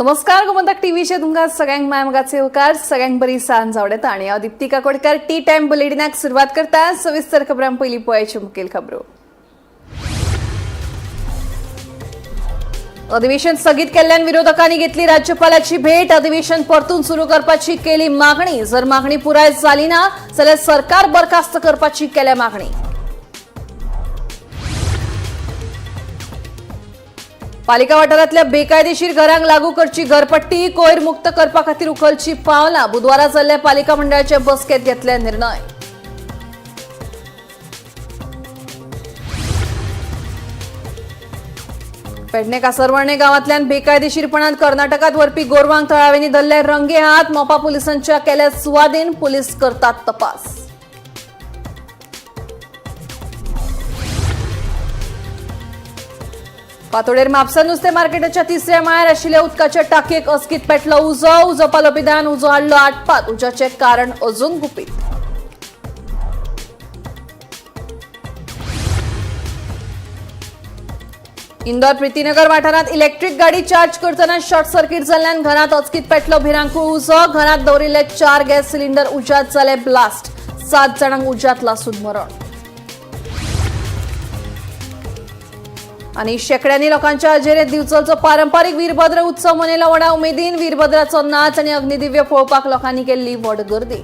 नमस्कार, गोमंतक टीव्हीचे तुमकां सगळ्यांक माय मोगाचे येवकार. सगळ्यांक बरी सांज आवडटा आणि हांव दीप्ती काकोडकर टी टायम बुलेटिनाक सुरवात करता. सविस्तर खबरां पयलीं पळयाच्यो मुखेल खबरो. अधिवेशन स्थगीत केल्ल्यान विरोधकांनी घेतली राज्यपालाची भेट. अधिवेशन परतून सुरू करपाची केली मागणी. जर मागणी पुराय जाली ना जाल्यार सरकार बरखास्त करपाची केल्या मागणी. पालिका वाठारांतल्या बेकायदेशीर घरांक लागू करची घरपट्टी. कोयर मुक्त करपा खातीर उखलची पावलां. बुधवारा जाल्ल्या पालिका मंडळाचे बसकेत घेतले निर्णय. पेडणे कासरवर्णे गावांतल्यान बेकायदेशीरपणान कर्नाटकात व्हरपी गोरवांक थळाव्यांनी धरले रंगे हात. मोपा पुलिसांच्या केल्या सुवादीन. पुलीस करतात तपास. पातोडेर म्हापसा नुस्तें मार्केटाच्या तिसऱ्या माळ्यार आशिल्ल्या उदकाच्या टाकयेक अचकीत पेटलो उजो. उजो पालोवपी उजो हाडलो आटपात. उज्याचें कारण अजून गुपीत. इंदोर प्रितीनगर वाठारांत इलेक्ट्रीक गाडी चार्ज करतना शॉर्ट सर्किट जाल्ल्यान घरांत अचकीत पेटलो भिरांकूळ उजो. घरांत दवरिल्ले 4 गॅस सिलिंडर उज्यांत जाले ब्लास्ट. 7 जाणांक उज्यांत लासून मरण. आणि शेकड्यांनी लोकांच्या हजेरेत दिवचलचो पारंपारीक वीरभद्र उत्सव मनयलो व्हडा उमेदीन. वीरभद्राचो नाच आणि अग्निदिव्य पळोवपाक लोकांनी केल्ली व्हड गर्दी.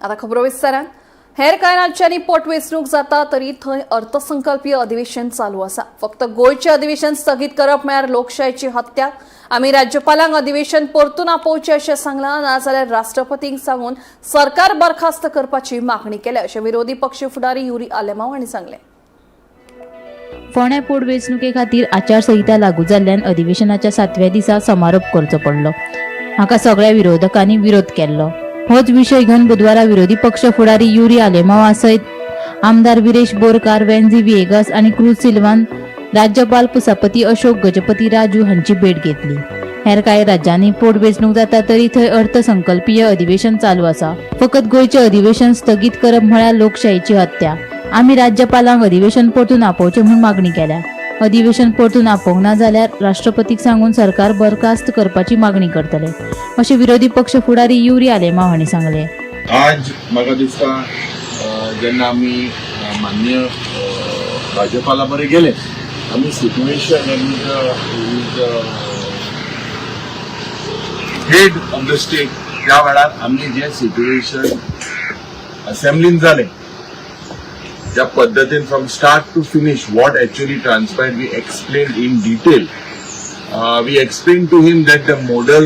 आता खबरो विस्तारान. हेर कांय राज्यांनी पोटवेंचणूक जाता तरी थंय अर्थसंकल्पीय अधिवेशन चालू आसा. फक्त गोंयचें अधिवेशन स्थगीत करप म्हळ्यार लोकशायेची हत्या. आमी राज्यपालांक अधिवेशन परतून आपोवचें अशें सांगलां, नाजाल्यार राष्ट्रपतींक सांगून सरकार बरखास्त करपाची मागणी केल्या अशें विरोधी पक्ष फुडारी युरी आलेमाव हांणी सांगलें. फोंड्या पोटवेंचणुके खातीर आचारसंहिता लागू जाल्ल्यान अधिवेशनाच्या 7व्या दिसा समारोप करचो पडलो. हाका सगळ्या विरोधकांनी विरोध केल्लो. होच विशय घेवन बुधवारा विरोधी पक्ष फुडारी युरी आलेमावा सयत आमदार विरेश बोरकार, वेन्झी व्हिएगस आनी क्रूज सिल्वान राज्यपाल पुसापती अशोक गजपती राजू हांची भेट घेतली. हेर कांय राज्यांनी पोटवेंचणूक जाता तरी थंय अर्थसंकल्पीय अधिवेशन चालू आसा. फकत गोंयचें अधिवेशन स्थगीत करप म्हळ्यार लोकशायेची हत्या. आमी राज्यपालांक अधिवेशन परतून आपोवचें म्हूण मागणी केल्या. अधिवेशन परतून आपोवंक ना जाल्यार राष्ट्रपतीक सांगून सरकार बरखास्त करपाची मागणी करतले अशें विरोधी पक्ष फुडारी युरी आलेमाव हांणी सांगलें. आज म्हाका दिसता जेन्ना आमी माननीय राज्यपाला बरें गेले, आमी situation and head of the state त्या वेळार आमी जें सिट्युएशन असेंब्लीन जालें त्या पद्दतीन from start to finish what actually transpired we explain in detail. We explain to him that the model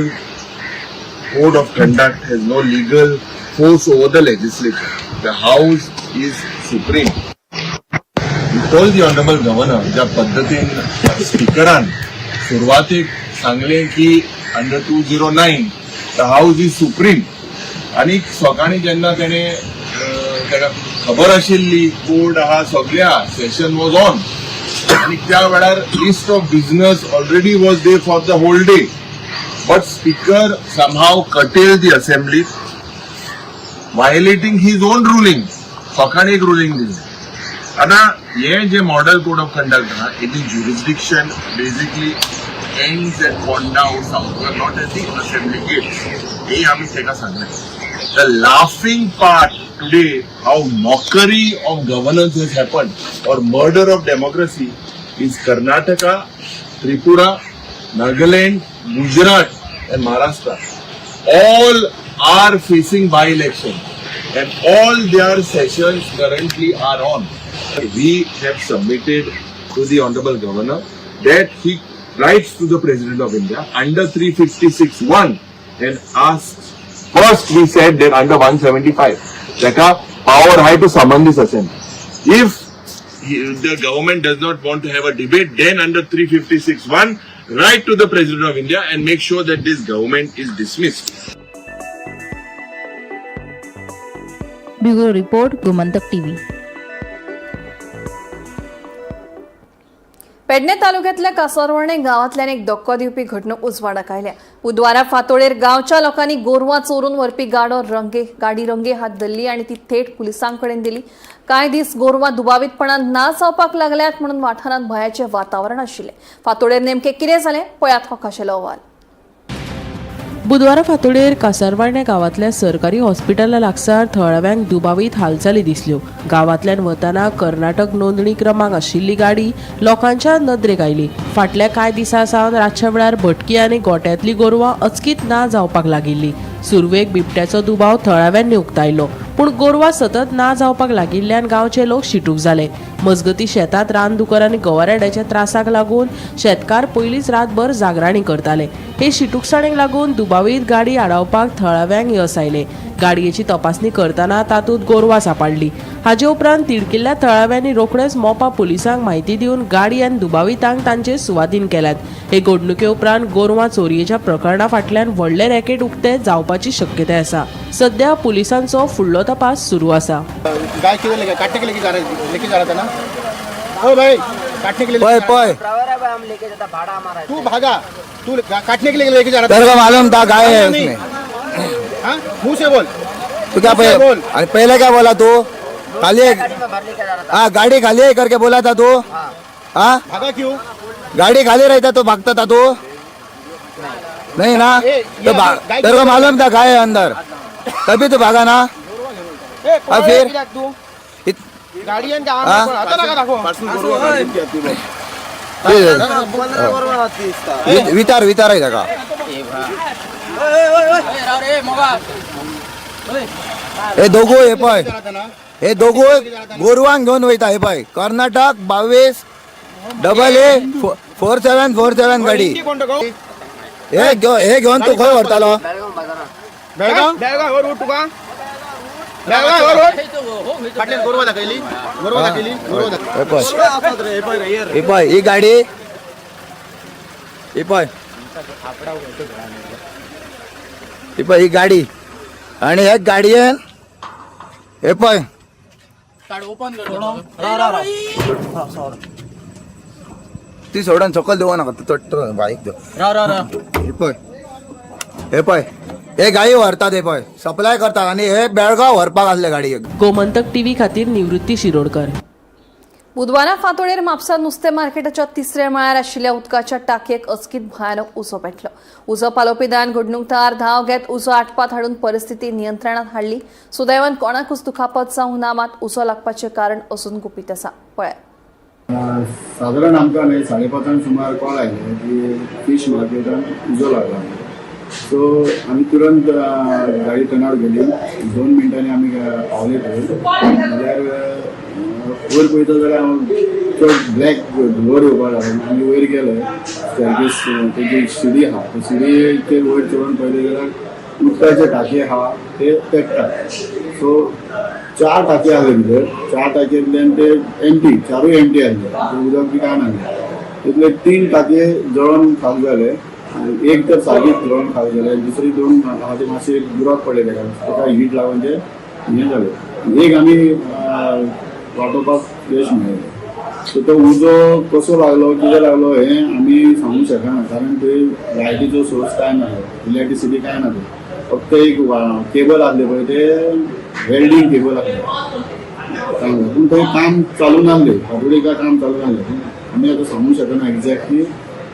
code of conduct has no legal force over the legislature. The house is supreme. We told the honorable governor, ज्या पद्दतीन स्पीकरान सुरवातीक सांगलें की under 209 the house is supreme आनी सकाळीं जेन्ना तेणें ताका खबर आशिल्ली कोड आहा सगळें आहा, सेशन वॉज ऑन आनी त्या वेळार list of business already was there for the whole day. But speaker somehow curtailed the assembly, violating his own ruling. सकाळी एक रुलिंग दिलें. आतां हें जे मॉडेल कोड ऑफ कंडक्ट आहा, it is jurisdiction basically ends at Ponda or South Goa, not at the assembly gates. हे आमी ताका सांगलें. The laughing part today, how mockery of governance has happened or murder of democracy is Karnataka, Tripura, Nagaland, Gujarat and Maharashtra. All are facing by-election and all their sessions currently are on. We have submitted to the Honorable Governor that he writes to the President of India under 356(1) and asks. First we said that under 175, ताका power high to summon this assembly. If the government does not want to have a debate, then under 356(1), write to the President of India and make sure that this government is dismissed. Bureau report, Gomantak TV. Pedne तालुक्यातल्या कासारवर्णे गावांतल्यान एक धक्को दिवपी घडणूक उजवाडाक आयल्या. बुधवारा फांतोडेर गांवच्या लोकांनी गोरवां चोरून व्हरपी गाडी रंगे हात धरली आनी ती थेट पुलिसां कडेन दिली. कांय दीस गोरवां दुबावीतपणान ना जावपाक लागल्यात म्हणून वाठारांत भंयाचें वातावरण आशिल्लें. फांतोडेर नेमकें कितें जालें पळयात हो खाशेलो अहवाल. बुधवारा फांतोडेर कासारवाडणे गांवांतल्या सरकारी हॉस्पिटला लागसार थळाव्यांक दुबावीत हालचाली दिसल्यो. गांवांतल्यान वतना कर्नाटक नोंदणी क्रमांक आशिल्ली गाडी लोकांच्या नदरेक आयली. फाटल्या कांय दिसां सावन रातच्या वेळार भटकी आनी गोट्यांतली गोरवां अचकीत ना जावपाक लागिल्ली. सुरवेक बिबट्याचो दुबाव थळाव्यांनी उक्तायलो, पूण गोरवां सतत ना जावपाक लागिल्ल्यान गांवचे लोक शिटूक जाले. मजगती शेतात रानदुकर आनी गवारेड्याच्या त्रासाक लागून शेतकार पयलींच रातभर जागराणी करताले. हे शिटूकसाणेक लागून दुबावीत गाडी आडावपाक थळाव्यांक यस आयलें. गाडयेची तपासणी करतना तातूंत गोरवां सांपडली. हाजे उपरांत तिडकिल्ल्या थळाव्यांनी रोखडेच मोपा पुलिसांक म्हायती दिवन गाडी आनी दुबावितांक तांचे सुवादीन केल्यात. हे घडणुके उपरांत गोरवां चोरयेच्या प्रकरणा फाटल्यान व्हडलें रॅकेट उक्तें जावपाची शक्यताय आसा. सध्या पुलिसांचो फुडलो तपास सुरू आसा. गाय किधर लेके, काटने के लेके जा रहे, लेके जा रहा था ना? ओ भाई, काटने के लिए पय लेके जा रहा। पय ड्राइवर है भाई, हम लेके जाता, भाड़ा हमारा है। तू भागा, तू काटने के लिए लेके जा रहा था। तेरे को मालूम था गाय है नहीं। उसमें। हाँ, मुंह से बोल। तू क्या मुंह से बोल। अरे पहले क्या बोला तू? खाली है। गाड़ी में भर लेके जा रहा था। हाँ, गाड़ी खाली है करके बोला था तू। हाँ, भागा क्यों? गाड़ी खाली रहता तो भागता था तू नहीं ना? ए, तो ये गाय तेरे को मालूम था गाय है अंदर, तभी तो भागा ना। ए, हाँ, फिर? तू इत- गाड़ी आणि हाँ? आता नका दाखव। विचार विचार आहे का? हे दोघो हे पय, हे दोघो गोरवांक घेवन वयता. हे पय, कर्नाटक 22 AA 4747 गाडी. हे हे घेवन तू खंय व्हरतालो? बेळगाव, बेळगाव वर तुका, बेळगाव वर फाटल्यान गोरवा दाखयली, गोरवा दाखयली, गोरवा दाखयली. हे पय, हे पय ही गाडी, ही पय, ही पय ही गाडी आणि हे गाडयेन हे पय. ती सोडून सकल देऊ नका, तू चडट बाईक देव. हे पय, हे पय, हे गाई व्हरतात, हे पय सप्लाय करतात आणि हे बेळगाव व्हरपाक आसले गाडयेक. गोमंतक टीव्ही खातीर निवृत्ती शिरोडकर. बुधवारा फांतोडेर म्हापसा नुस्तें मार्केटाच्या तिसऱ्या माळ्यार आशिल्ल्या उदकाच्या टाकयेक अचकीत भयानक उजो पेटलो. उजो पालोवपी दळान घडणूक थळार धांव घेत उजो आटपात हाडून परिस्थिती नियंत्रणात हाडली. सुदैवान कोणाकूच दुखापत जावंक ना, मात उजो लागपाचें कारण अजून गुपीत आसा. पळयात. सादारण आमकां न्ही 5:30 सुमार कॉल आयले की फीश मार्केटान उजो लागला. सो आमी तुरंत गाडी टर्नआउट केली. 2 मिनटांनी आमी पावले थंय. म्हणल्यार वयर पळयता जाल्यार हांव चड ब्लॅक धुंवर येवपाक लागलो. आमी वयर गेले, स्टॅरकेस तेजी शिडी आहा, त्या शिडयेचेर वयर चडून पळयलें जाल्यार उदकाचे टाकये आहा ते पेट्टात. सो चार टाकये आसले भितर, चार टाकयेंतल्यान ते एमटी, चारूय एमटी आसले, उदक बी कांय नासलें. तितले तीन टाकये जळोन खाक जाले आनी एक तर सारकीच जळोन खाक जाले, दुसरी दोन आहा ते मातशे बुराक पडले तेका, तेका हीट लागून ते हें जालें. एक आमी वाटोवपाक यश मेळयलें. सो तो उजो कसो लागलो, कितें लागलो हें आमी सांगूंक शकना, कारण ते लायटीचो सोर्स कांय ना, इलेक्ट्रिसिटी कांय ना. ते फक्त एक केबल आसले पळय, ते वेल्डींग केबल आसले सांगता, पूण थंय काम चालू नासलें. फांतोडेर काय काम चालू नासलें. आमी आतां सांगूंक शकना एक्झॅक्टली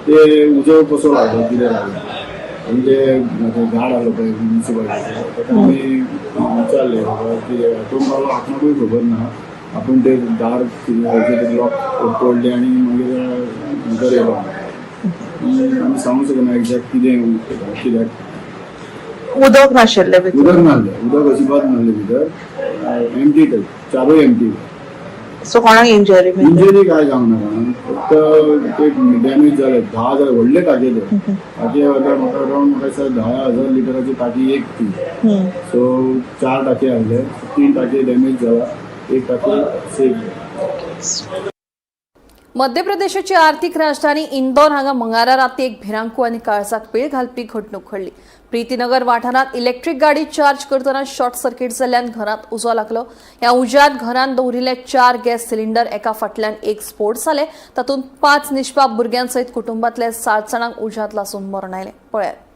ते उजो कसो लागलो, कितें लागलो. आनी ते गार्ड आसलो पळय म्युनिसिपालिटीचो, ताका आमी विचारलें, बाबा कितें, तो म्हणलो आपणाकूय खबर ना, आपूण ते दार कितें लॉक तोडलें आनी मागीर भितर येयलो. आनी आमी सांगूंक शकना एक्झॅक्ट कितें कित्याक. उदक नाशिल्लें भितर? उदक नासलें, उदक अजिबात नासलें भितर. एमटी ते चारूय एमटी. सो कोणाक इंजरी बी? इंजरी काय जावंक ना कोणाक, फक्त ते डॅमेज जाले. 10,000 व्हडले टाके, ते टाके जाल्यार म्हाका अरावंड म्हाका दिसता 10,000 लिटराची टाकी एक ती. सो चार टाके आसले, तीन टाके डॅमेज जाला, एक टाकी सेफ. मध्य प्रदेशाची आर्थिक राजधानी इंदौर हांगा मंगळारा राती एक भिरांकूळ आनी काळजाक पीळ घालपी घडणूक घडली. प्रीतीनगर वाठारांत इलेक्ट्रीक गाडी चार्ज करतना शॉर्ट सर्किट जाल्ल्यान घरांत उजो लागलो. ह्या उज्यांत घरांत दवरिल्ले 4 गॅस सिलिंडर एका फाटल्यान एक स्फोट जाले. तातूंत 5 निष्पाप भुरग्यां सयत कुटुंबांतल्या 7 जाणांक उज्यांत लासून मरण आयलें. पळयात.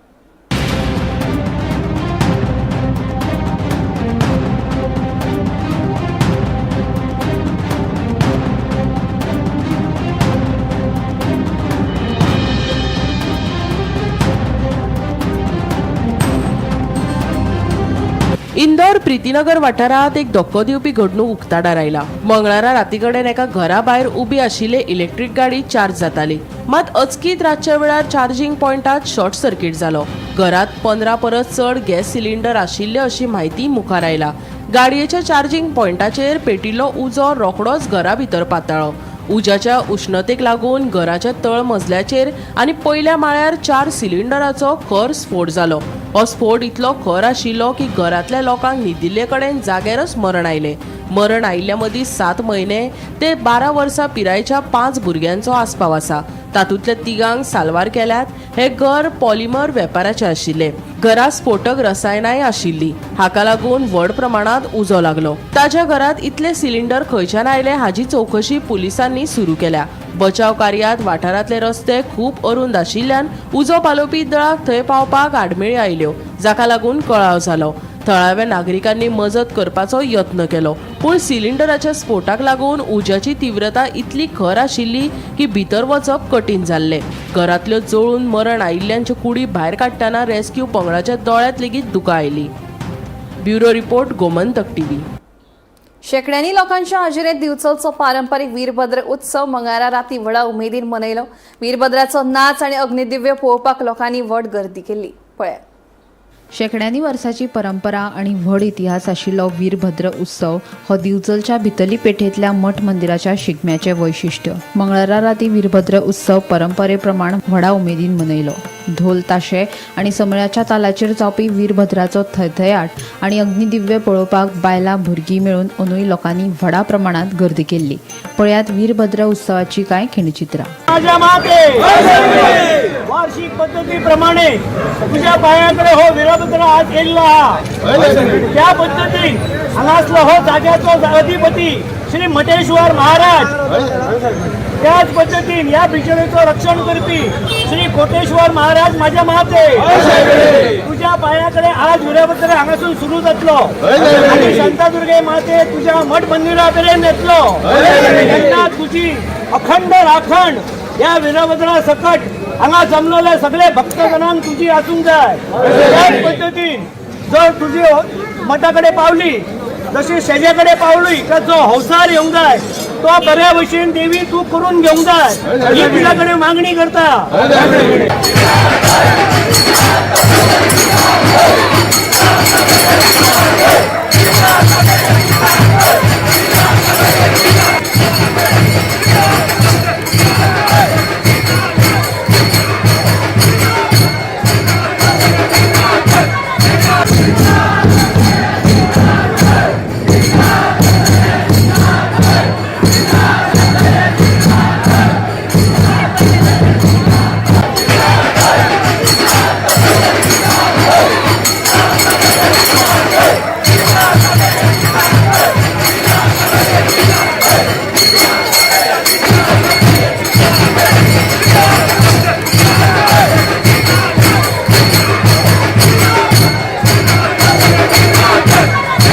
इंदौर प्रीतीनगर वाठारांत एक धक्को दिवपी घडणूक उक्ताडार आयला. मंगळारा राती कडेन एका घरा भायर उबी आशिल्ली इलेक्ट्रीक गाडी चार्ज जाताली. मात अचकीत रातच्या वेळार चार्जिंग पॉयंटात शॉर्ट सर्किट जालो. घरात 15 परस चड गॅस सिलिंडर आशिल्ले अशी म्हायती मुखार आयला. गाडयेच्या चार्जिंग पॉयंटाचेर पेटिल्लो उजो रोखडोच घरा भितर पातळ्ळो. उज्याच्या उश्णतेक लागून घराच्या तळ मजल्याचेर आनी पयल्या माळ्यार 4 सिलिंडराचो खर स्फोट जालो. हो स्फोट इतलो खर आशिल्लो की घरांतल्या लोकांक न्हिदिल्ले कडेन जाग्यारच मरण आयलें. मरण आयिल्ल्या मदीं 7 म्हयने ते 12 वर्सां पिरायेच्या 5 भुरग्यांचो आस्पाव आसा. तातूंतल्या 3 साल्वार केल्यात. हे घर पॉलिमर वेपाराचें आशिल्लें. घरांत स्फोटक रसायनांय आशिल्लीं. हाका लागून व्हड प्रमाणांत उजो लागलो. ताच्या घरांत इतले सिलिंडर खंयच्यान आयले हाची चवकशी पुलिसांनी सुरू केल्या. बचाव कार्यात वाठारांतले रस्ते खूब अरुंद आशिल्ल्यान उजो पालोवपी दळाक थंय पावपाक आडमेळी आयल्यो, जाका लागून कळाव जालो. थळाव्या नागरिकांनी मजत करपाचो यत्न केलो, पूण सिलिंडराच्या स्फोटाक लागून उज्याची तीव्रता इतली खर आशिल्ली की भितर वचप कठीण जाल्लें. घरांतल्यो जळून मरण आयिल्ल्यांच्यो कुडी भायर काडटना रेस्क्यू पंगडाच्या दोळ्यांत लेगीत दुकां आयलीं. Bureau report, Gomantak TV. शेकड्यांनी लोकांच्या हाजेरेंत दिवचलचो पारंपरीक वीरभद्र उत्सव मंगळारा राती व्हडा उमेदीन मनयलो. वीरभद्राचो नाच आनी अग्निदिव्य पळोवपाक लोकांनी व्हड गर्दी केल्ली. पळयात. शेकड्यांनी वर्साची परंपरा आनी व्हड इतिहास आशिल्लो वीरभद्र उत्सव हो दिवचलच्या भितरली पेठेंतल्या मठ मंदिराच्या शिगम्याचें वैशिश्ट्य. मंगळारा राती वीरभद्र उत्सव परंपरे प्रमाण व्हडा उमेदीन मनयलो. ढोल ताशे आनी समळाच्या तालाचेर जावपी वीरभद्राचो थयथयाट आनी अग्निदिव्य पळोवपाक बायलां भुरगीं मेळून अंदूय लोकांनी व्हडा प्रमाणांत गर्दी केल्ली. पळयात वीरभद्र उत्सवाची कांय खिणचित्रां. माझ्या माते वार्षिक पद्धतीप्रमाणे तुझ्या पायाकडे हो वीरभद्र आज येयल्लो आहा. त्या पद्दतीन हांगासलो हो जाग्याचो अधिपती श्री मटेश्वर महाराज, त्याच पद्दतीन ह्या बिचोलेचो रक्षण करपी श्री कोटेश्वर महाराज माझ्या माते तुझ्या पायाकडे आज वीरभद्र हांगासून सुरू जातलो आनी शांतादुर्गे माते तुझ्या मठ मंदिरा मेरेन येतलो. तेन्ना तुझी अखंड राखण या वीरभद्रा सकट हांगा जमलेले सगळे भक्तजनांक तुझी आसूंक जाय. त्याच पद्दतीन जर तुझी मठा कडेन पावली, जशी शेजे कडेन पावली का जो हंसार येवंक जाय तो बऱ्या भशेन देवी तूं करून घेवंक जाय ही तुज्या कडेन मागणी करता.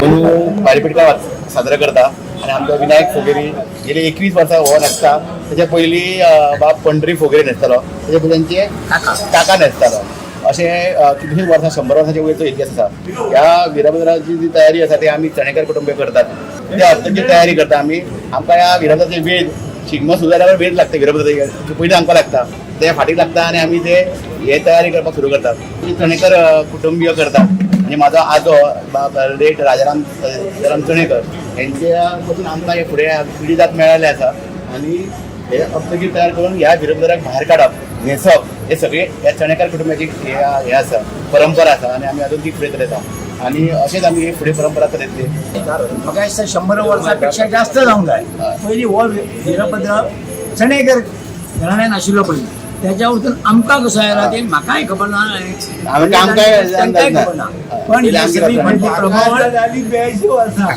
अंदू बारीपेठ गांवात साजरो करता आनी आमचो विनायक फोगेरी गेली 21 वर्सां हो न्हेसता. तेच्या पयलीं बाब पंढरी फोगेरी न्हेसतालो, तेच्या पयलीं तेंचे काका न्हेसतालो. अशें कितलींशींच वर्सां, 100 वर्सांचे वयरचो इतिहास आसा. ह्या वीरभद्राची जी तयारी आसा ती आमी चणेकर कुटुंबीय करतात. त्या हत्तची तयारी करता आमी. आमकां ह्या वीरभद्राचे वेद शिगमो सुरू जाल्यार वेद लागता, वीरभद्राचे पयलीं आमकां लागता, ते फाटीक लागता आनी आमी ते हे तयारी करपाक सुरू करतात. चणेकर कुटुंबीय करतात. आनी म्हाजो आजो बाब लेट राजाराम राम चणेकर हेंच्या पासून आमकां हे फुडें पिढी जात मेळ्ळेलें आसा. आनी हे अप्तगीर तयार करून ह्या वीरभद्राक भायर काडप, न्हेसप हे सगळे ह्या चणेकर कुटुंबाची हे आसा, परंपरा आसा आनी आमी अजून ती फुडें चलयता आनी अशेंच आमी ही फुडें परंपरा चलयतली. म्हाका दिसता 100 वर्सां पेक्षा जास्त जावंक जाय. पयलीं हो वीरभद्र चणेकर घराण्यान आशिल्लो पयलीं त्याच्या वरतून आमकां कसो आयला ते म्हाकाय खबर ना. आमकां तांकांय खबर ना. पण ही सगळी फाटली प्रभावळ जाली 82 वर्सां.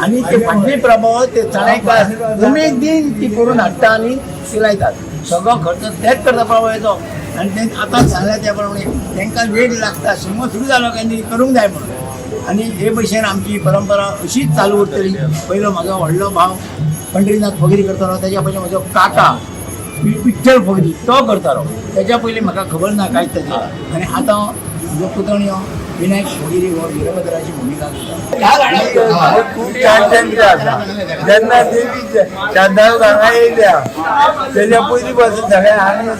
आणि ते फाटली प्रभावळ ते चणेकर उमेदीन ती करून हाडटा आनी ती लायतात. सगळो खर्च तेच करता प्रभावळेचो. आनी ते आतां सांगल्या त्या प्रमाणे तांकां वेळ लागता, शिगमो सुरू जालो काय ती करूंक जाय म्हणून. आनी हे भशेन आमची परंपरा अशीच चालू उरतली. पयलो म्हजो व्हडलो भाव पंढरीनाथ फगरी करतालो, तेज्या पयलीं म्हजो काका विठ्ठल फगरी तो करतालो, तेज्या पयलीं म्हाका खबर ना कांयच तेजें. आनी आतां म्हजो पुतणयो विनायक फगेरी हो वीरभद्राची भुमिका करता. खूब छान तांचे आसा. जेन्ना देवी शांतादुर्गा हांगा येयल्या तेज्या पयलीं पासून सगळें हांगा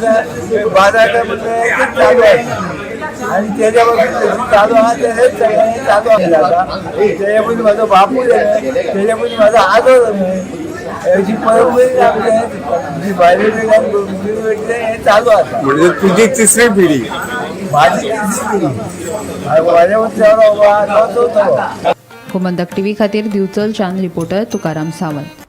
बाजार चालू आसा आनी तेज्या पासून चालू आहा तेजेच सगळें चालू आसा. तेज्या पयलीं म्हाजो बापूय जाले, तेज्या पयलीं म्हाजो आजो जाले, अशी परंपरेन आमचें भायले वयल्यान हें चालू आसा. म्हणजे तुजी तिसरी पिढी. म्हाजी तिसरी पिढी, म्हाज्या वचो चवथो. गोमंतक टीव्ही खातीर दिवचलच्यान रिपोर्टर तुकाराम सावंत.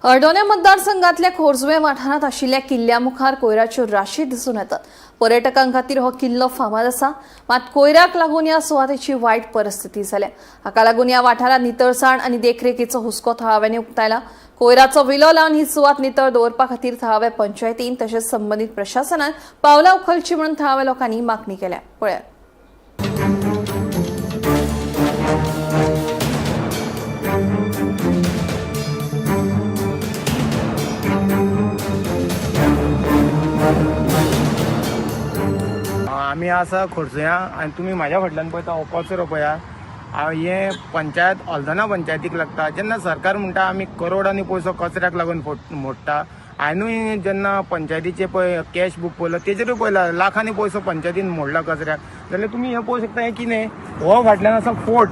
हळदोण्या मतदारसंघातल्या खोर्जुवे वाठारांत आशिल्ल्या किल्ल्या मुखार कोयराच्यो राशी दिसून येतात. पर्यटकां खातीर हो किल्लो फामाद आसा, मात कोयराक लागून ह्या सुवातेची वायट परिस्थिती जाल्या. हाका लागून ह्या वाठारांत नितळसाण आनी देखरेखीचो हुस्को थळाव्यांनी उक्तायला. कोयराचो विलो लावन ही सुवात नितळ दवरपा खातीर थळाव्या पंचायतीन तशेंच संबंदीत प्रशासनान पावलां उखलची म्हणून थळाव्या लोकांनी मागणी केल्या. पळयात. आमी आसा खोर्जुया आनी तुमी म्हाज्या फाटल्यान पळयता हो कचरो पळया. हें पंचायत हल्दोणा पंचायतीक लागता. जेन्ना सरकार म्हणटा आमी करोडांनी पयसो कचऱ्याक लागून मोडटा, हांवेनूय जेन्ना पंचायतीचे पळय कॅश बूक पळयलो तेजेरूय पळयला लाखांनी पयसो पंचायतीन मोडला कचऱ्याक. जाल्यार तुमी हें पळोवंक शकता हें कितें, हो फाटल्यान आसा फोर्ट.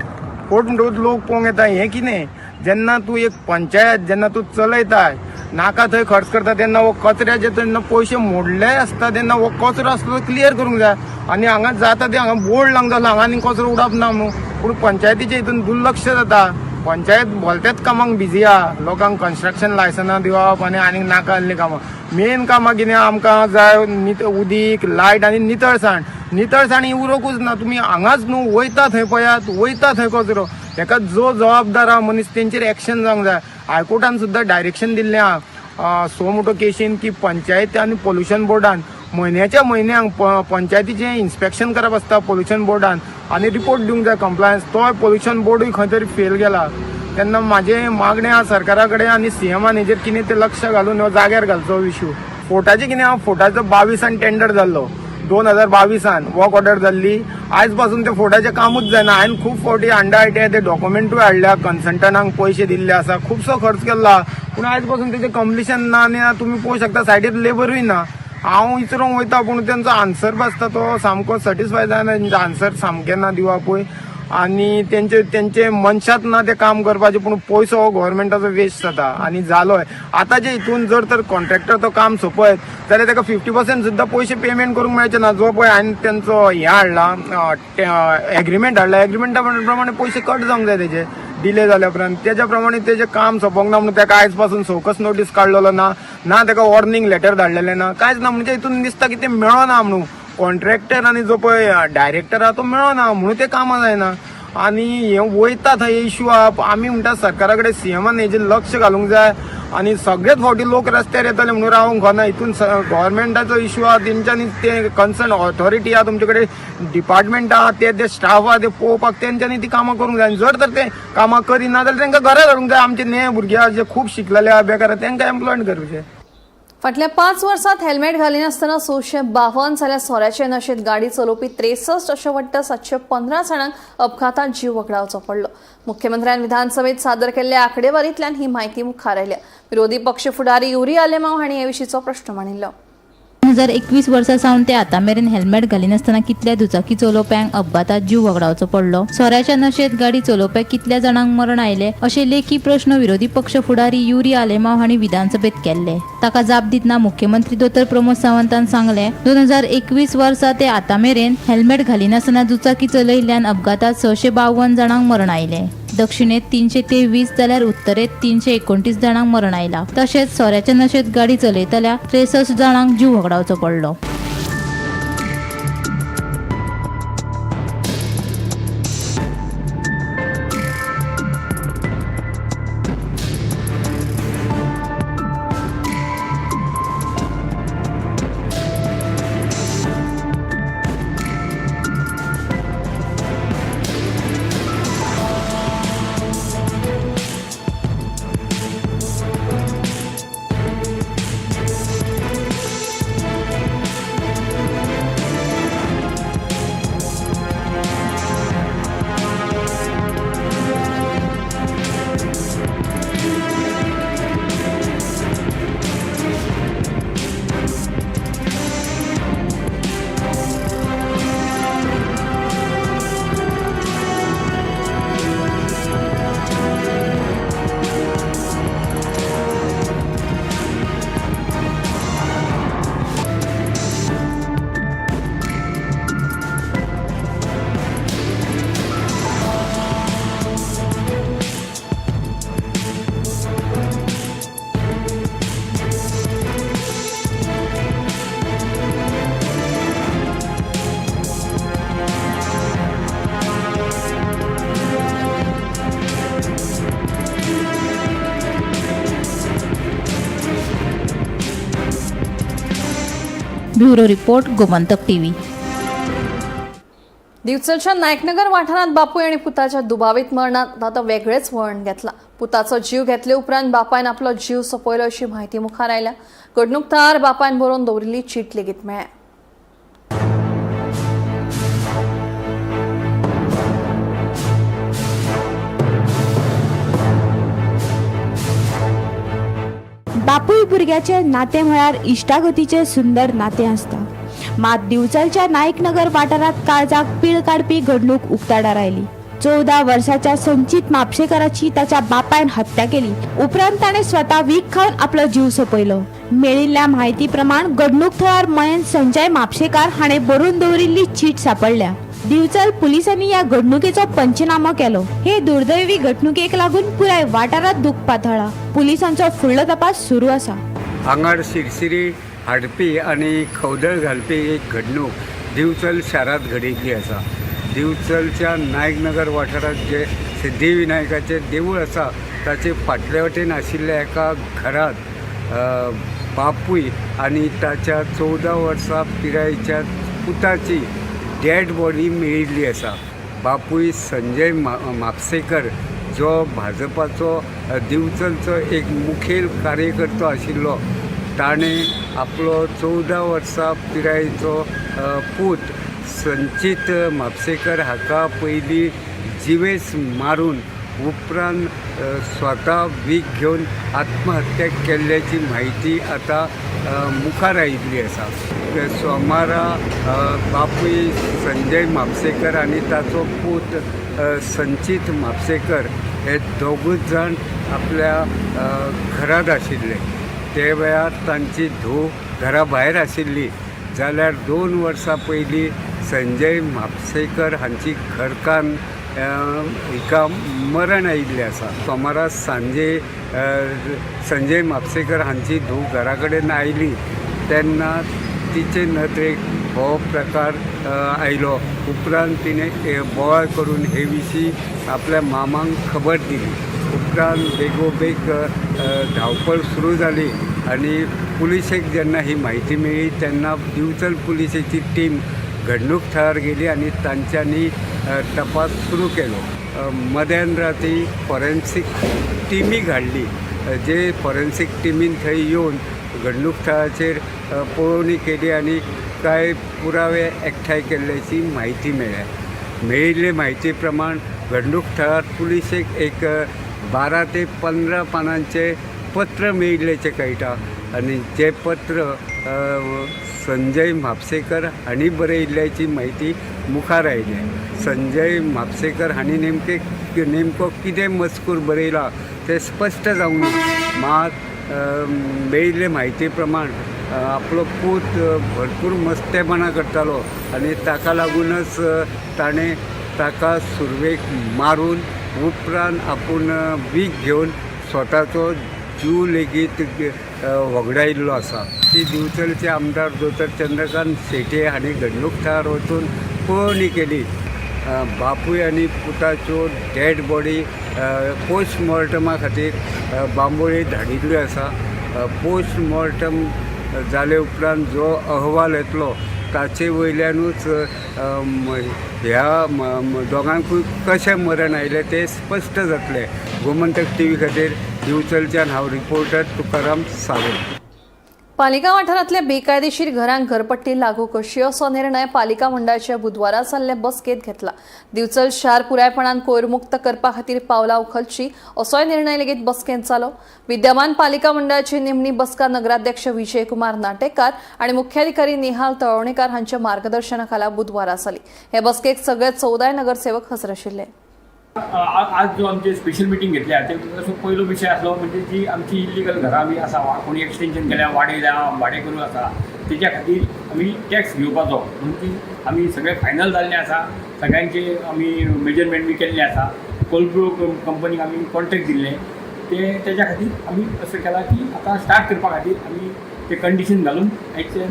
फोर्ट म्हणटकूच लोक पळोवंक येता. हें कितें, जेन्ना तूं एक पंचायत जेन्ना तूं चलयता नाका थंय खर्च करता तेन्ना हो कचऱ्याचे तेन्ना पयशे मोडले आसता तेन्ना हो कचरो आसता तो क्लियर करूंक जाय. आनी हांगा जाता ते हांगा बोर्ड लावंक जालो हांगा आनी कचरो उडप ना म्हणून, पूण पंचायतीचे हितून दुर्लक्ष जाता. पंचायत भलत्याच कामांक बिजी आहा, लोकांक कन्स्ट्रक्शन लायसनां दिवप आनी आनीक नाका आसलीं कामां. मेन कामां कितें आमकां जाय उदीक, लायट आनी नितळसाण. नितळसाण ही उरोकूच ना. तुमी हांगाच न्हू वयता थंय पळयात, वयता थंय कचरो. हेका जो जबाबदार आहा मनीस तेंचेर एक्शन जावंक जाय. हायकोर्टान सुद्दां डायरेक्शन दिल्लें आहा सो मोटो केशीन की पंचायत आनी पोल्युशन बोर्डान म्हयन्याच्या म्हयन्याक पंचायतीचें इन्स्पेक्शन करप आसता पोल्युशन बोर्डान आनी रिपोर्ट दिवंक जाय कंप्लायन्स. तोय पोल्युशन बोर्डूय खंय तरी फेल गेला. तेन्ना म्हाजें मागणें आहा सरकारा कडेन आनी सीएमान हेजेर कितें तें लक्ष घालून हो जाग्यार घालचो इशू. फोर्टाचें कितें आहा, फोर्टाचो 22 टेंडर जाल्लो, 2022 वर्क ऑर्डर जाल्ली. आयज पासून ते फोर्टाचें कामूच जायना. हांवें खूब फावटी हांडा आयटीआय ते डॉक्युमेंटूय हाडल्या, कन्सल्टंटांक पयशे दिल्ले आसा, खुबसो खर्च केल्लो, पूण आयज पासून तेजें कंप्लिशन ना. आनी तुमी पळोवंक शकता सायडीर लेबरूय ना. हांव विचारूंक वयता पूण तेंचो आन्सर आसता तो सामको सॅटिस्फाय जायना, तेंचो आन्सर सामकें ना दिवपूय आनी तेंचे तेंचे मनशांत ना तें काम करपाचें. पूण पयसो हो गव्हर्मेंटाचो वेस्ट जाता आनी जालोय. आतांचे हितून जर तर कॉन्ट्रॅक्टर तो काम सोंपयत जाल्यार ताका 50% सुद्दां पयशे पेमेंट करूंक मेळचे ना. जो पळय हांवें तेंचो हें हाडला, एग्रीमेंट हाडला, एग्रीमेंटा प्रमाणे पयशे कट जावंक जाय तेजे डिले जाल्या उपरांत. तेज्या प्रमाणे तेजें काम सोंपोंक ना म्हणून ताका आयज पासून शोकॉज नोटीस काडलेलो ना, ना ताका वॉर्निंग लेटर धाडलेलें ना, कांयच ना. म्हणजे हितून दिसता की ते मेळना म्हणून कॉन्ट्रॅक्टर आनी जो पळय डायरेक्टर आहा तो मेळना म्हणून ते कामां जायना. आनी हे वयता थंय इशू आहा. आमी म्हणटा सरकारा कडेन सीएमान हेजेर लक्ष घालूंक जाय आनी सगळेच फावटी लोक रस्त्यार येतले म्हणून रावंक ना. हितून गव्हर्मेंटाचो इशू आहा, तेंच्यांनी ते कन्सर्न ऑथॉरिटी आहा, तुमचे कडेन डिपार्टमेंट आहा, ते ते स्टाफ आहा ते पळोवपाक तेंच्यांनी ती कामां करूंक जाय. आनी जर तर ते कामां करिना जाल्यार तांकां घरा धाडूंक जाय. आमचे ने भुरगे आहा जे खूब शिकलेले आहा, बेकार आहा, तांकां एम्प्लॉयड करचें. फाटल्या 5 वर्सात हेल्मेट घालिनासतना 652 जाल्यार सोऱ्याचे नशेंत गाडी चलोवपी 63 अशे वट्ट 715 जाणांक अपघातांत जीव वगडावचो पडलो. मुख्यमंत्र्यान विधानसभेत सादर केल्ल्या आंकडेवारींतल्यान ही म्हायती मुखार आयल्या. विरोधी पक्ष फुडारी युरी आलेमाव हांणी हे विशींचो प्रश्न मांडिल्लो. 2021 वर्सा सावन ते आतां मेरेन हेल्मेट घालिनासतना कितल्या दुचाकी चलोवप्यांक अपघातात जीव वगडावचो पडलो, सोऱ्याच्या नशेंत गाडी चलोवप्याक कितल्या जाणांक मरण आयलें, अशे लेखी प्रश्न विरोधी पक्ष फुडारी युरी आलेमाव हांणी विधानसभेत केल्ले. ताका जाप दितना मुख्यमंत्री दोतोर प्रमोद सावंतान सांगलें, 2021 वर्सा ते आतां मेरेन हेल्मेट घालिनासतना दुचाकी चलयिल्ल्यान अपघातात 652 जाणांक मरण आयलें. दक्षिणेत 323 जाल्यार उत्तरेत 329 जाणांक मरण आयला. तशेंच सोऱ्याच्या नशेंत गाडी चलयतल्या 63 जाणांक जीव होगडावचो पडलो. Bureau report, Gomantak TV. दिवचलच्या नायकनगर वाठारांत बापूय आनी पुताच्या दुबावीत मरणांत आतां वेगळेच वळण घेतला. पुताचो जीव घेतले उपरांत बापायन आपलो जीव सोंपयलो अशी म्हायती मुखार आयल्या. घडणूक थळार बापायन बरोवन दवरिल्ली चीट लेगीत मेळ्ळ्या. बापूय भुरग्याचे नातें म्हळ्यार इश्टागतीचें सुंदर नातें आसता. मात दिवचलच्या नायकनगर वाठारांत काळजाक पीळ काडपी घडणूक उक्ताडार आयली. 14 वर्साच्या संचीत म्हापशेकाराची ताच्या बापायन हत्या केली. उपरांत ताणें स्वता वीख खावन आपलो जीव सोंपयलो. मेळिल्ल्या म्हायती प्रमाण घडणूक थळार मयंत संजय म्हापशेकार हाणें बरोवन दवरिल्ली चीट सांपडल्या. दिवचल पुलिसांनी ह्या घडणुकेचो पंचनामो केलो. हे दुर्दैवी घडणुकेक लागून पुराय वाठारांत दुख पातळ्ळा. पुलिसांचो फुडलो तपास सुरू आसा. आंगार शिरशिरी हाडपी आनी खवदळ घालपी एक घडणूक दिवचल शारांत घडिल्ली आसा. दिवचलच्या नायकनगर वाठारांत जे सिद्धिविनायकाचें देवूळ आसा ताचे फाटले वटेन आशिल्ल्या एका घरांत बापूय आनी ताच्या 14 वर्सां पिरायेच्या पुताची डेड बॉडी मेळिल्ली आसा. बापूय संजय म्हापसेकर जो भाजपाचो दिवचलचो एक मुखेल कार्यकर्तो आशिल्लो ताणें आपलो 14 वर्सां पिरायेचो पूत संचीत म्हापसेकर हाका पयलीं जिवेस मारून उपरांत स्वता वीख घेवन आत्महत्या केल्ल्याची म्हायती आतां मुखार आयिल्ली आसा. सोमारा बापूय संजय म्हापसेकर आनी ताचो पूत संचीत म्हापसेकर हे दोगूच जाण आपल्या घरांत आशिल्ले. ते वेळार तांची धूव घरा भायर आशिल्ली. जाल्यार 2 वर्सां पयलीं संजय म्हापसेकर हांची घरकान्न हिका मरण आयिल्लें आसा. सोमारा सांजे संजय म्हापसेकर हांची धूव घरा कडेन आयली तेन्ना तिचे नदरेक हो प्रकार आयलो. उपरांत तिणें बोवाळ करून हे विशीं आपल्या मामांक खबर दिली. उपरांत बेगोबेग धांवपळ सुरू जाली आनी पुलिशेक जेन्ना ही म्हायती मेळ्ळी तेन्ना दिवचल पुलिशेची टीम घडणूक थळार गेली आनी तांच्यांनी तपास सुरू केलो. मध्यान राती फॉरेन्सीक टिमी घाडली. जे फॉरेन्सीक टिमीन थंय येवन घडणूक थळाचेर पळोवणी केली आनी कांय पुरावे एकठांय केल्ल्याची म्हायती मेळ्ळ्या. मेळिल्ले म्हायती प्रमाण घडणूक थळार पुलिशेक एक 12 ते 15 पानांचें पत्र मेळिल्ल्याचें कळटा आनी जें पत्र संजय म्हापसेकर हांणी बरयिल्ल्याची म्हायती मुखार आयल्या. संजय म्हापसेकर हांणी नेमको कितें मजकूर बरयला तें स्पश्ट जावंक ना. मात मेळिल्ले म्हायती प्रमाण आपलो पूत भरपूर मस्तेपणां करतालो आनी ताका लागूनच ताणें ताका सुरवेक मारून उपरांत आपूण वीख घेवन स्वताचो जीव लेगीत वगडायिल्लो आसा. ती दिवचलचे आमदार दोतोर चंद्रकांत शेट्ये हांणी घडणूक थळार वचून पळोवणी केली. बापूय आनी पुताच्यो डेड बॉडी पोस्टमॉर्टमा खातीर बांबोळी धाडिल्ल्यो आसा. पोस्टमॉर्टम जाले उपरांत जो अहवाल येतलो ताचे वयल्यानूच ह्या दोगांकूय कशें मरण आयलें तें स्पश्ट जातलें. गोमंतक टीव्ही खातीर दिवचलच्यान हांव रिपोर्टर तुकाराम सावंत. पालिका वाठारांतल्या बेकायदेशीर घरांक घरपट्टी लागू करची असो निर्णय पालिका मंडळाच्या बुधवारा जाल्ले बसकेंत घेतला. दिवचल शार पुरायपणान कोयरमुक्त करपा खातीर पावलां उखलची असोय निर्णय लेगीत बसकेंत जालो. विद्यमान पालिका मंडळाची निमणी बसका नगराध्यक्ष विजयकुमार नाटेकार आनी मुख्याधिकारी निहाल तळवणेकार हांच्या मार्गदर्शनाखाला बुधवारा जाली. हे बसकेक सगळे 14 नगरसेवक हजर आशिल्ले. आज जो आमचे स्पेशल मिटींग घेतल्या ते पयलो विशय आसलो म्हणजे जी आमची इल्लिगल घरां बी आसा, कोणी एक्सटेंशन केल्या, वाडयल्या, भाडें करून आसा, तेच्या खातीर आमी टॅक्स घेवपाचो म्हणून ती आमी सगळें फायनल जाल्लें आसा. सगळ्यांचे आमी मेजरमेंट बी केल्लें आसा. कोलब्रो कंपनीक आमी कॉन्ट्रेक्ट दिल्लें ते तेच्या खातीर आमी अशें केलां की आतां स्टार्ट करपा खातीर आमी ते कंडिशन घालून आयचे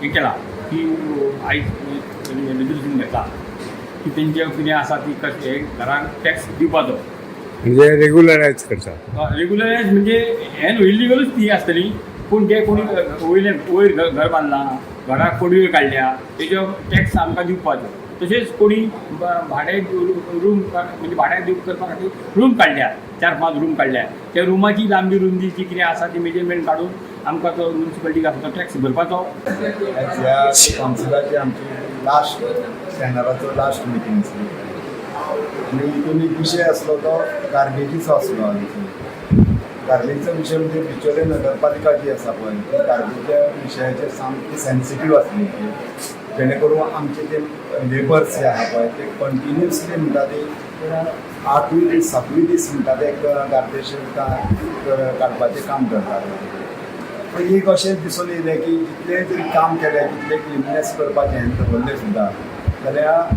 हें केलां की आयज रेजोल्युशन घेतलां की तेंचे कितें आसा ती कशें घरांक टॅक्स दिवपाचो, म्हणजे रेगुलरायज करता. रेगुलरायज म्हणजे हें न्हू, इल्लिगलूच ती आसतली, पूण जे कोणी वयले वयर घर बांदलां, घराक पडव्यो काडल्या, तेजो टॅक्स आमकां दिवपाचो. तशेंच कोणी भाडें रूम म्हणजे भाड्याक दिवप करपा खातीर रूम काडल्या, 4-5 रूम काडल्या, त्या रुमाची लांबी रुंदी जी कितें आसा ती मेजरमेंट काडून आमकां तो म्युनिसिपालिटीक आसा तो टॅक्स भरपाचो. ह्या कावन्सिलाची आमची लास्ट स्टँडराचो लास्ट मिटींग आसली आनी हितून एक विशय आसलो तो गार्बेजीचो आसलो. आमचो गार्बेजीचो विशय म्हणजे बिचोले नगरपालिका जी आसा पळय ती गार्बेजच्या विशयाचेर सामकी सेन्सिटीव आसली, जेणे करून आमचे जे लेबर्स जे आहा पळय ते कंटिन्युअसली म्हणटा ते 8वीं दीस 7वीं दीस म्हणटा ते गार्बेज काडपाचें काम करतात. पण एक अशें दिसून येयलें की जितलें जरी काम केलें, जितलें क्लिननेस करपाचें हें दवरलें सुद्दां जाल्यार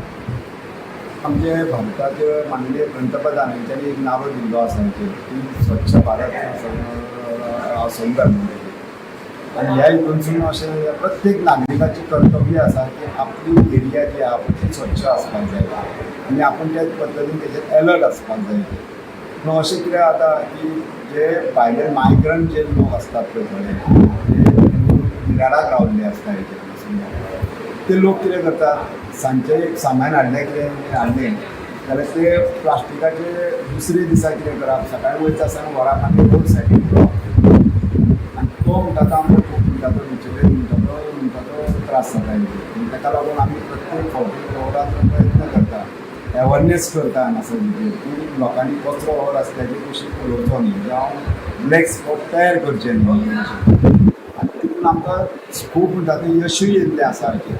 आमचे भारताचे माननीय पंतप्रधान हेंच्यांनी एक नारो दिल्लो आसा हेचेर की स्वच्छ भारत आसूंक जाय म्हणून. आनी ह्या हितूनसून अशें प्रत्येक नागरिकाचें कर्तव्य आसा की आपली एरिया जी आहा पळय ती स्वच्छ आसपाक जाय आनी आपूण त्या पद्दतीन तेजेर एलर्ट आसपाक जाय. पूण अशें कितें जाता की जे भायले मायग्रंट जे लोक आसतात पळय थोडे ते बिराडाक रावल्ले आसता हेचेर, ते लोक कितें करतात, सांजचें एक सामान हाडलें कितें हाडलें जाल्यार ते प्लास्टिकाचे दुसरे दिसा कितें करप, सकाळीं वयता आसतना व्हरप आनी रोड सायडीन उडोवप. आनी तो म्हणटा तो आमकां खूब म्हणटा तो बिचोले म्हणटा तो त्रास जाता हेचेर. ताका लागून आमी प्रत्येक फावटी रोडार प्रयत्न करता, एवरनेस करता हांगासर की लोकांनी कचरो हो रस्त्याचे कुशीक उडोवचो न्ही, जावं ब्लॅक स्पॉट तयार करचे न्ही. आनी तितून आमकां खूब म्हणटा तें यशूय येयल्लें आसा हाचेर.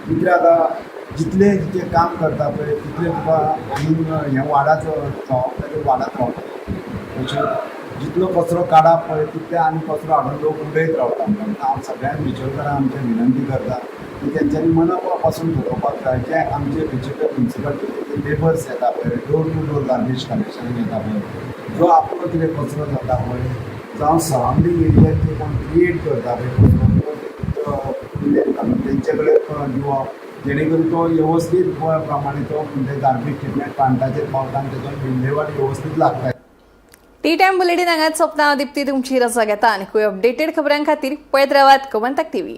कित्याक आतां जितलें जितलें काम करता पळय तितलें तुका आनी हें वाडत जबाबदारी वाडत रावता. तशें जितलो कचरो काडप पळय तितलें आनी कचरो हाडून लोक उडयत रावता. म्हणटा हांव सगळ्यांक बिचोलकारांक आमचें विनंती करता की तेंच्यांनी मना पासून ठरोवपाक जाय जे आमचे बिचोले म्युनिसिपालिटीचे लेबर्स येता पळय, डोर टू डोर गार्बेज कलेक्शनाक येता पळय, जो आपलो कितें कचरो जाता पळय जावं सरावंडींग एरियात जे कोण क्रिएट करता पळय कचरो तो तेंचे कडेन दिवप, जेणे करून तो वेवस्थीत प्रमाणे तो म्हणजे गार्बेज ट्रिटमेंट प्लांटाचेर पावता आनी तेजो विल्हेवाट वेवस्थीत लागता. टी टायम बुलेटीन हांगाच सोंपता. दीप्ती तुमची रजा घेता आनी अपडेटेड खबरां खातीर पळयत रावात Gomantak TV.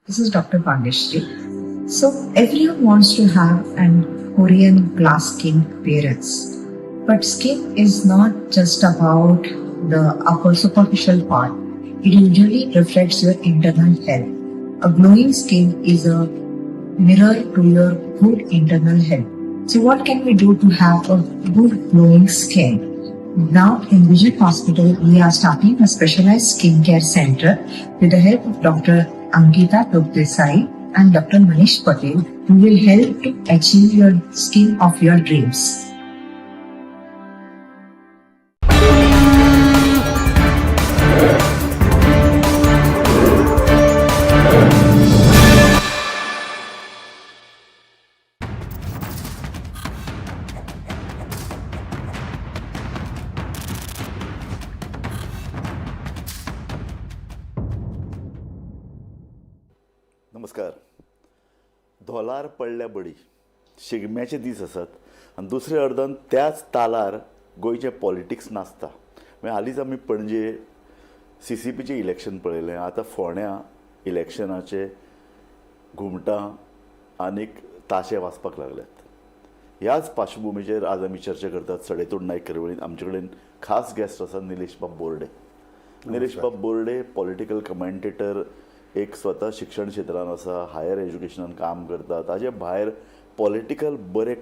This is Dr. Bageshri. So everyone wants to have an Korean glass skin appearance. But skin is not just about the upper superficial part. It usually reflects your internal health. A glowing skin is a mirror to your good internal health. So what can we do to have a good glowing skin? Now in Vision Hospital, we are starting a specialized skincare center with the help of Dr. Ankita Desai and Dr. Manish Patel, who will help to achieve your skin of your dreams. नमस्कार. धोलार पडल्या बडी, शिगम्याचे दीस आसात आनी दुसरे अर्दान त्याच तालार गोंयचें पॉलिटिक्स नाचता. म्हळ्यार हालींच आमी पणजे सीसीपीचें इलेक्शन पळयलें, आतां फोंड्यां इलेक्शनाचे घुमटां आनीक ताशे वाजपाक लागल्यात. ह्याच पार्श्वभुमीचेर आज आमी चर्चा करतात सडेतोड नायक कार्यावळीन. आमचे कडेन खास गेस्ट आसा निलेश बाब बोर्डे. निलेश बाब बोर्डे पॉलिटिकल कमेंटेटर, एक स्वता शिक्षण क्षेत्रान आसा, हायर एज्युकेशनान काम करता, ताजे भायर पॉलिटिकल बरे